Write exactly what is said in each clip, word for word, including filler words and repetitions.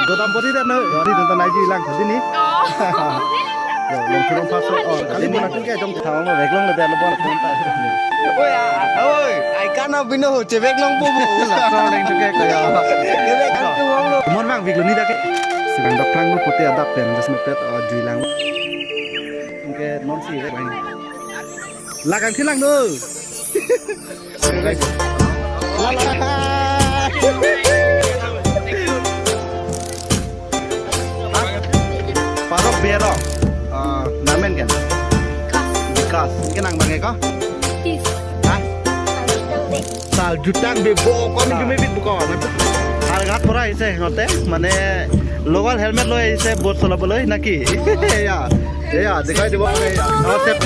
Dodam pori dan na, di dan na ji lang tadi ni. Yo, long film pas. Oh, kali pun aku kayak dong. Tang lo, bag long le, bag long. Oi, ah, oi, ai kana bino ho, che bag long po po. Sa, sa, leng tu kayak kaya. Ye bag kan tu long lo. Mon mang big lo ni dak ke. Silang dok lang lo pute adak pen, just mepet, oh, jui lang. Oke, non si, bang. Lakang silang do. Parok berok. Ah, namen kan? Bikas. Kenang bang eko? Tis. Hah? Saljutang be bo kon jume bit bukon. Har ghat pora ise ngote, mane local helmet loi ise boat solabole naki. Ya. Ya, dekhai dibo. Oh, sep.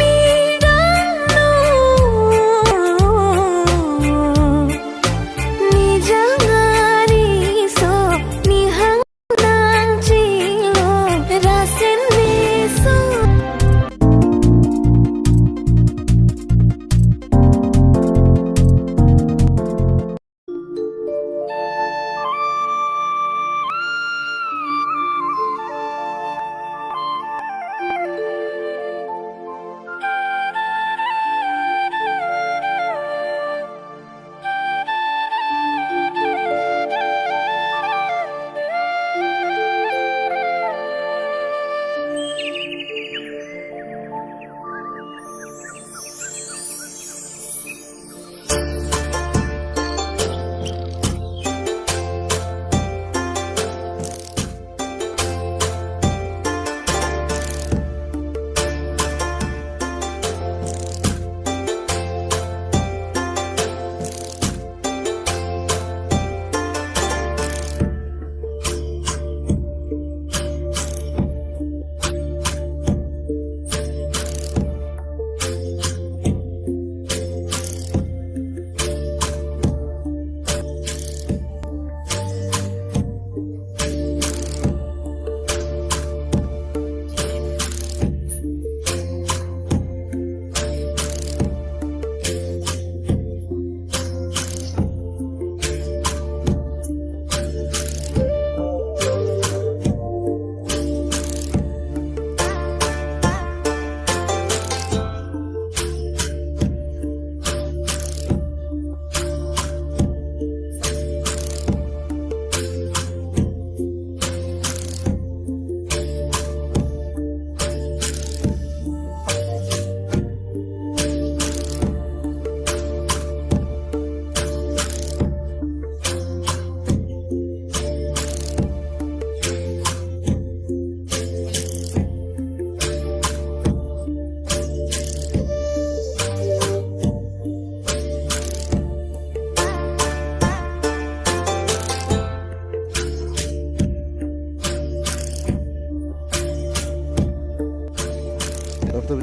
তাতো,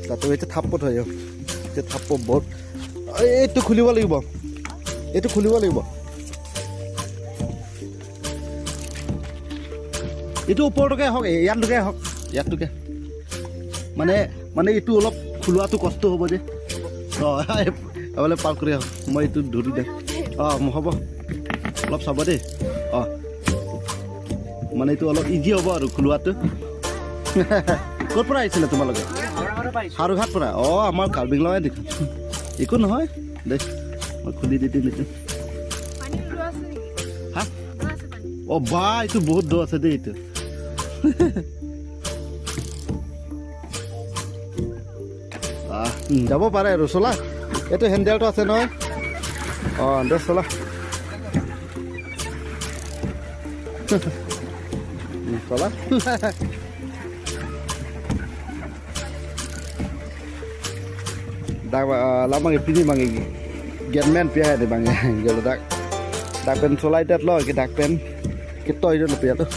তাতো এতিয়া থাপ পঠাই, এতিয়া থাপ বহুত। এই, এইটো খুলিব লাগিব, এইটো খুলিব লাগিব। এইটো ওপৰটোকে হওক, এই ইয়াতটোকে হওক, ইয়াতটোকে। মানে, মানে এইটো অলপ খোলোৱাটো কষ্ট হ'ব যে। অ, এইফালে পাৰ কৰি আহক, মই এইটো ধৰি দিম। অ, হ'ব, অলপ চাব দেই। অ, মানে এইটো অলপ ইজি হ'ব আৰু খোলোৱাটো। ক'ৰ পৰা আহিছিলে তোমালোকে? হাৰুঘাট পৰা। অ, আমাৰ কাৰ্বি আংলঙে দেখা। একো নহয় দেই, মই খুলি দি দিম এইটো। পানী ওলোৱা আছে নেকি? হা? ওলোৱা আছে পানী। অ, বা, এইটো বহুত দ আছে দেই এইটো। আহ, উম, যাব পাৰে আৰু। চলা, এইটো হেণ্ডেলটো আছে নহয়। অ, দে চলা। উম, চলা। Dak, ah, lamang pini bang, gate man pi aja deh bang, kalau dak, dak pen solai tet lo, ke dak pen, ke toy lo pi aja tuh.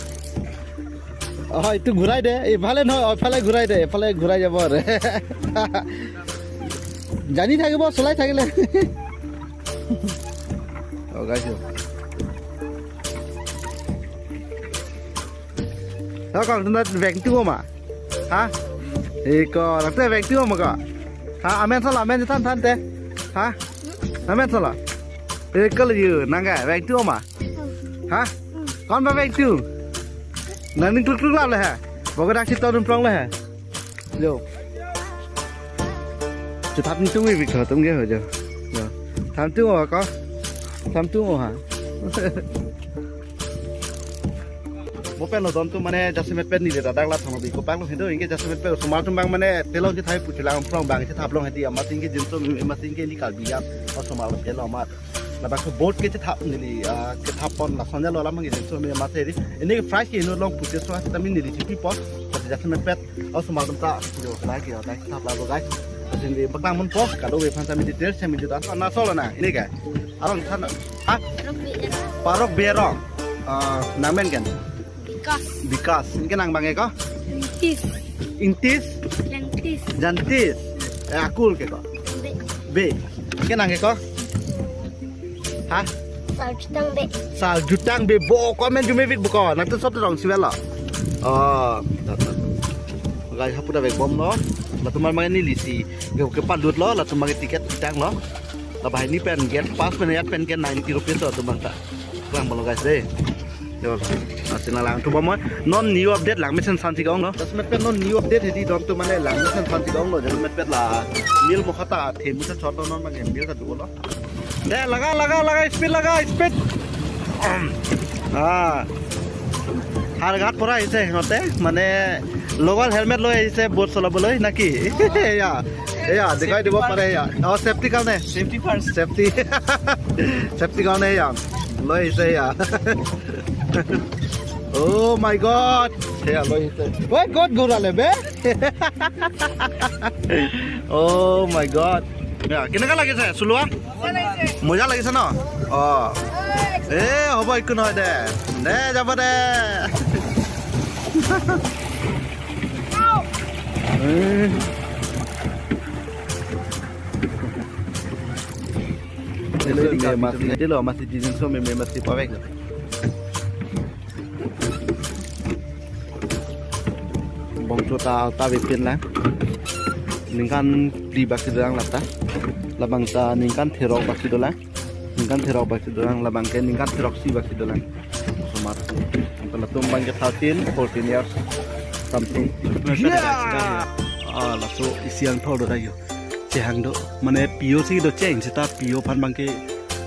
Oh, এইটো ঘূৰাই দে, এইফালে নহয়, এইফালে ঘূৰাই দে, এইফালে ঘূৰাই যাব আৰু। জানি থাকিব, চলাই থাকিলে। Oh, guys, yo. Kong, tunat veng tu ma? Ha? Iko, nang te veng tu ma ko? Ha, amen sala, amen than than te. Ha? Amen sala. Iko lagi, nang ka, veng tu ma? Ha? Kon ba bek tu? Nangning kluk kluk lap le ha. Boga dak si ton plong le ha. Yo. Chu thap ni tung wi bik tho tum ge ho jo. Yo. Tham tung o ko. Tham tung o ha. Mo pen lo don tu mane jasemet pen neli ladak la thang bi ko pang lo hindo inke jasemet pen osomar atum abang mane telong chethap pu chelang plong abang chethap long hedi amat inke jinso amat inke ni Karbi an osomar lo telo amat. Labangso boat kechethap neli, ah, kethap pon lason ya lo alam ngi so me mate ri. Ini price ke inut along pute so tame neli chipi pon. Pati jasemet pen osomar atum ta yo la ke ta thap la lo guys. Pati neli baklang mun po kado bephan tame details tame juta. Na so lo na ini ke. Arong than. Ha? Parok Berong. Ah, nangmen ken? Bikas. Bikas. Inke nang abang ke ko? Intis. Intis? Jantis. Jantis. Eh, akul ke ko? Be. Be. Inke nang ke ko? Ha? Saljutang Be. Saljutang Be. Bo ko men jume bik bo ko. Nangtum sob rong si velo. Oh, ta, ta. Guys, hapu ta vek bom lo. Latum abang neli si. Ke, ke palut lo, latum abang ticket tang lo. Labang hini pen gate pass pen ya pen ke ninety rupees lo latum abang ta. Lang bolo guys de. Yo, asin lang tu bom. Non new update lang mesen san si gong lo. Jasemet pen non new update hedi don tu mane lang mesen san si gong lo. Jasemet pen la meal mo khata the mo sa chot non mane meal ka du lo. De laga laga laga speed laga speed. Ah. Har ghat pora ise hote mane local helmet loi ise boat solabole naki. Ya. Ya, dikhai dibo pare ya. Oh, safety karone. Safety first. Safety. Safety karone ya. Loi ise ya. Oh my God. Ya, loi ise. Woi, God gura le be. Oh my God. Ya, কেনেকা লাগিছে চলোৱা? মজা লাগিছে ন? অ। এ, হ'ব, একো নহয় দে। দে, যাব দে। এ। Hello, me masi, hello, masi, di jinso me, me masi pavek. Bongso ta ta bepin lang. Ningkan phli bak si dolang lata. Labang ta ningkan therok bak si dolang. Ningkan therok bak si dolang. Labang ke ningkan therok isi bak si dolang. Osomar. Latum abang ke thirteen, fourteen years something. Yeah. Ah, laso isi angthor do tayo. Chehang do. Mane P O si do cheng seta P O aphan abang ke.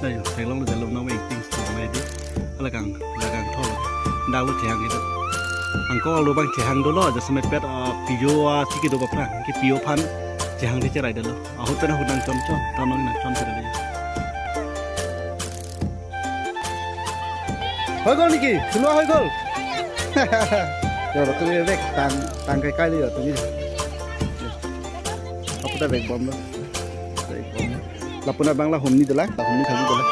Tayo, theklong lo jalong na waiting. Mai di, alakang, alakang thol. Dak lo chehang kedo. Angko alo abang chehang dolo, jasemet pet, ah, P O, ah, si kedo baphrang. Ke P O aphan chehang di cherai dolo. Ahut pen ahut nangchon chon, tanong nangchon cherai dolo. Hoi gol niki, semua hoi gol. Ya, betul ya, Bek. Tang, tang kai kai ya, tunggu. Apa dah Bek bom lo? Bek bom. Lapu abang la humni dolang, la humni thali dolang.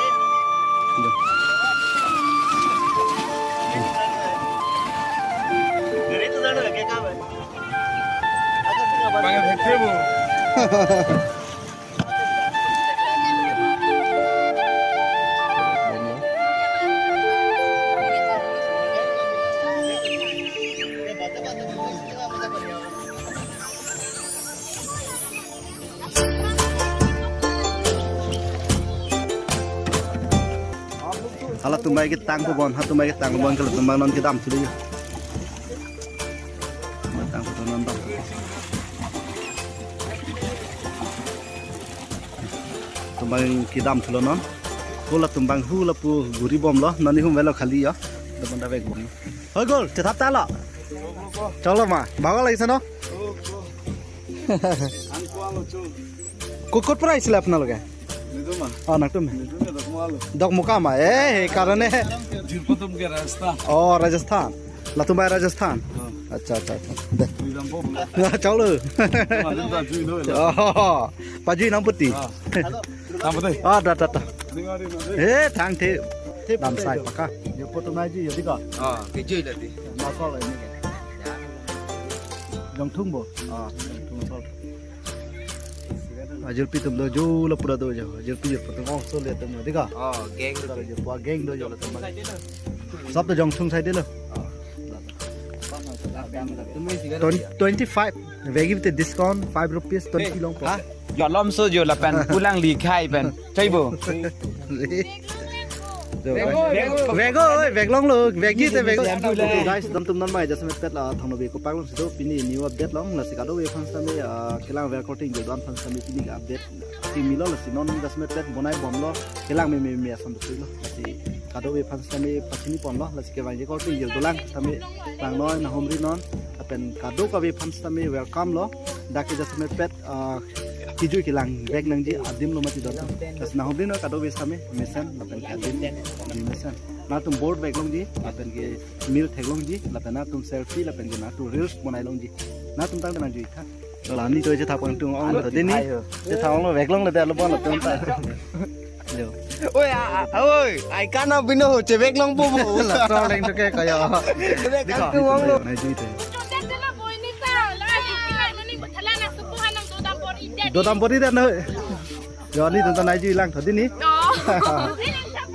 Halatum abang ketang pabon, halatum abang ketang pabon, halatum abang non kedam sudah ya. Ketang pabon non dam. Latum abang kedam sulo non. Halatum abang hu lapu guri bom lo, non ni hum velo khali ya. Latum abang ta Bek bom. Hoi gol, chetap ta lo. Cholo ma, bhal lagise no? Kot, kot pra aisile apnaloke? Niduma. Oh, nangtum. Niduma Dokmoka lo. Dokmoka ma, eh, karone. Jirpo tum ke Rajasthan. Oh, Rajasthan. Latum abang Rajasthan. Oh. Acha, acha, acha. De. Nidam po. Cholo. Nidam po. Oh, pajui nang putih. Ah. Nang putih. Ah, da, da, da. Nidam, nidam. Eh, thang the. Dam sai paka. Yo poto mai ji, yo dika. Ah, ke ji la di. Masal ini. Jongthung bo. Ah, jongthung masal. Ajulpi atum do jo lapu ra do jo. Ajulpi jo poto ngong so le atum dika. Oh, gang do jo. Pua gang do jo latum. Sab to Jongthung side lo. Twenty, twenty-five. We give the discount five rupees twenty long po. Ha? Yo lom so jo lapen pulang likhai pen. Chaibo. Vek, vek, oi, vek longlo, vekji te vek. Guys, don atum non mai jasemet pet la Thongnobe Kopak alongsi do, pini new update long, lasi kadokave aphan sitame, ah, kelang ver korte ingjir do-an aphan sitame pini ke update kimi lo, lasi non jasemet pet bonai bomlo, kelang meme meme asam betul lo, lasi kadokave aphan sitame pachini ponlo, lasi kevangji korte ingjir dolang, sitame langnoi, nanghumri non, lapen kadokave aphan sitame welcome lo, dak ke jasemet pet, ah, kejui kelang vek nangji adim lo mati don. Lasi nanghumri non kadokave sitame mesen lapen ke adim, adim mesen. Nangtum board vek longji, lapen ke meal thek longji, lapen nangtum selfie, lapen ke nangtum reels bonai longji. Nangtum tang nangjuitha. La neli to chetha pangtung ong to dini. Chetha onglo, vek longlo de lo bon lo tum ta. Yo. Oi, a, a, oi, ai kana bino ho, chevek longpo bo. La to leng to ke kaya. Chevek longpo bo. Nangjuitha. Do dam pori dan na. Yo, neli tonta nangjuilang tadi ni. Oh.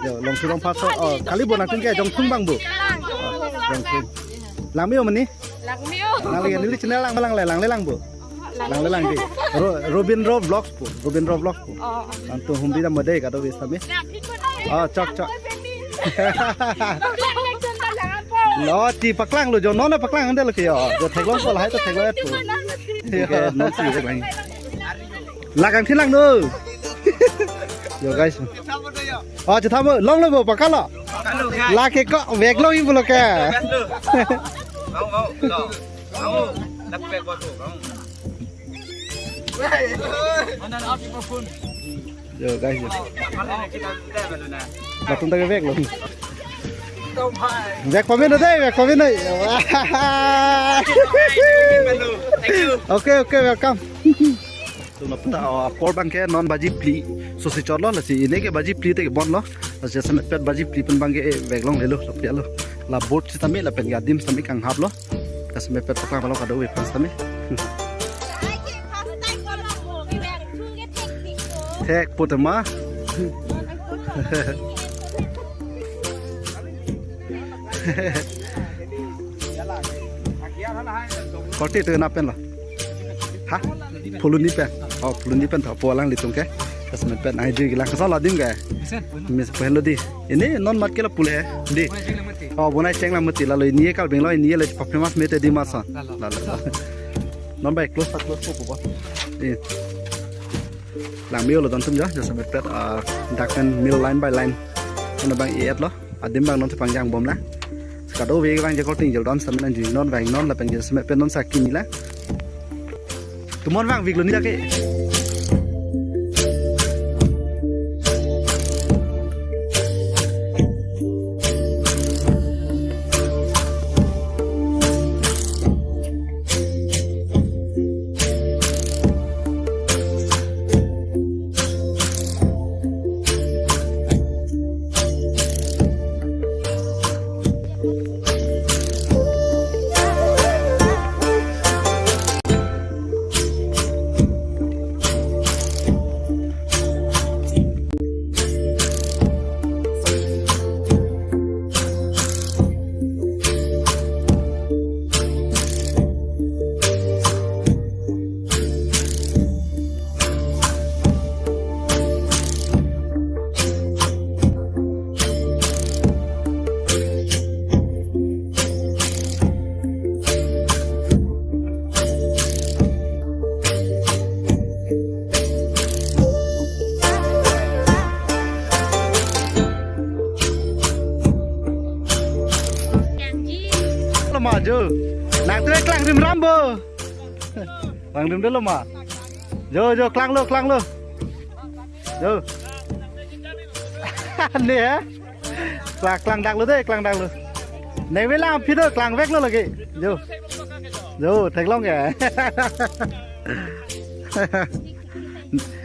Yo, longsi rong paso. Oh, kali bo nangtum ke jong thung bang bo. Jong thung. Langme-o mani? Langme-o. Nang lagi neli channel lang lang le, lang le lang bo. Lang le lang di. Ro-, Robindro Vlogs bo. Robindro Vlogs bo. Oh. Nangtum humri dam made kadokave sitame. Oh, chok, chok. Lo, ti paklang lo, jo non paklang ande lo ke yo. Jo theklongpo lahai to theklong et po. Oke, non si paklang. Lakang thilang no. Yo guys. Oh, chetha mo, longlo bo, pakalo. Lake ko, vek long ibu lo ke. Mau, mau, lo. Mau, dak vek ko tu, mau. Yo guys, yo. Latum ta vek lo. Vek pame no dei, vek pame no. Thank you. Oke, oke, welcome. Tum apta, oh, apor abang ke non baji phli. So si chotlo, lasi pini ke baji phli te ke bon lo. Lasi jasemet pet baji phli pen abang ke, eh, vek longle lo, lo pia lo. La board sitame lapen ke adim sitame kanghap lo. Jasemet pet paklang lo kadokave aphan sitame. Thek po tema. Korte tu nangpen lo. Ha? Phuloni pen. Oh, Phuloni pen tho po alanglitum ke. Jasemet pet nangjuilang, kosonlo adim ke. Mesen, Phuloni. Mesen, Phuloni di. Pini non mat ke lo pule di. Bonai cheng lang mati. Oh, bonai cheng lang mati, lalo pini ke Karbi Anglong, pini le pa famous mete di masan. Lalo. Lalo. Non bai close ta close po po. Iya. Langme-o lo don atum jo, jasemet pet, ah, dak pen meal line by line. Nang abang i-et lo. Adim abang non si pangjang bom na. Kadokave abang je korte ingjir do-an sitame nangjui non vang non lapen jasemet pet non si kimi la. Tum non vangvek lo neli dak ke. Lo ma jo. Nangtum klang rim ram bo. Klang rim dolo ma. Jo, jo, klang lo, klang lo. Jo. Ne, eh? Klang, klang dak lo dei, klang dak lo. Neng velang aphi do, klang vek lo lake. Jo. Jo, theklong ke.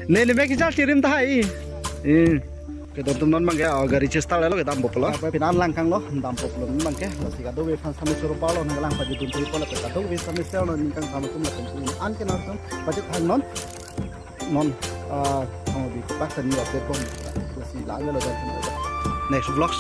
Ne, ne mek ichal chirim tahai. Eh. Ke don atum non abang ke, oh, gari chestar lo ke dampo pulo. Apa pinan langkang lo, dampo pulo non abang ke. Lasi kadokave aphan sitame choro palo nanglang pajutun tui pulo, kadokave sitame sel non ningkang sama tum lapen tum. An ke nangtum pajut hang non. Non, ah, Thongnobe Kopak ta neli update bom. Lasi la lo dan. Next vlogs.